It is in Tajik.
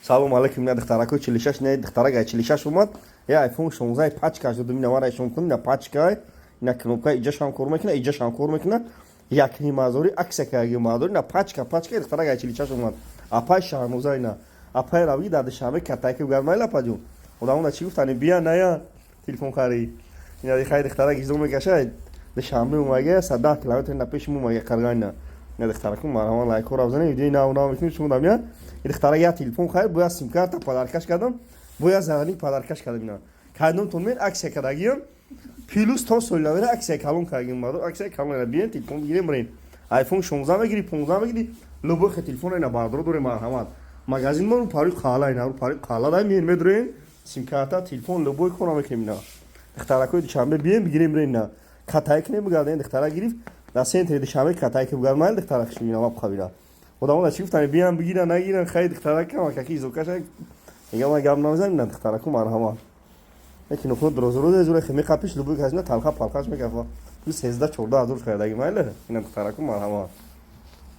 Салом алейкум, ина духтарако 46, не духтарак ай 46 омад. Я iPhone 16 пачка шуд, ина мара ишон кун, ина пачка, ина кнопка иҷашам кор мекуна, иҷашам кор мекуна. Як нимазори аксия каги мадори, ина пачка, пачка духтарак ай 46 омад. Апай Шаҳноза ина. Апай равги дар Душанбе катайки гармай лапаҷун. Одамона чӣ гуфтани бия ная телефон харӣ. Ина хай духтарак изо мекаша Душанбе омага 110 километр ина пеши мо омага қаргайна. Ина духтараку марҳамат, лайкҳоро бизанед, видеои нав нав мекунем шумо дамия. Духтара я телефон харид, бояд симкарта подаркаш кардам, бояд зарани подаркаш кардам. Ина кардомтон мен аксия кардагиам, плюс то соли навера аксия калон кардагим, мардум, аксия калон. Ина биен, телефон бигирем, бирен. iPhone 16 мегири, 15 мегири, любой телефон ина бардоро дорем, марҳамат. Магазин мо пари қала, ина пари қала дай миен, медурем, симкарта, телефон, любой кора мекунем. Ина духтаракои Душанбе биен, бигирем, бирен. Ина катай кунем, бигардем. Духтара гирифт дар центри Душанбе, катай ки бугардмайли духтара хишмина вабқабила. Одамон чӣ гуфтани биям, бигиран, нагиран, хай духтара кама каки изокаша мега, ман гап намезанем. На духтараку марҳамат, яки нухно дорозороз зура хе меқапиш, любой касина талха палхаш мекафа. Плюс 13-14 ҳазор харидаги, майли. Ина духтараку марҳамат.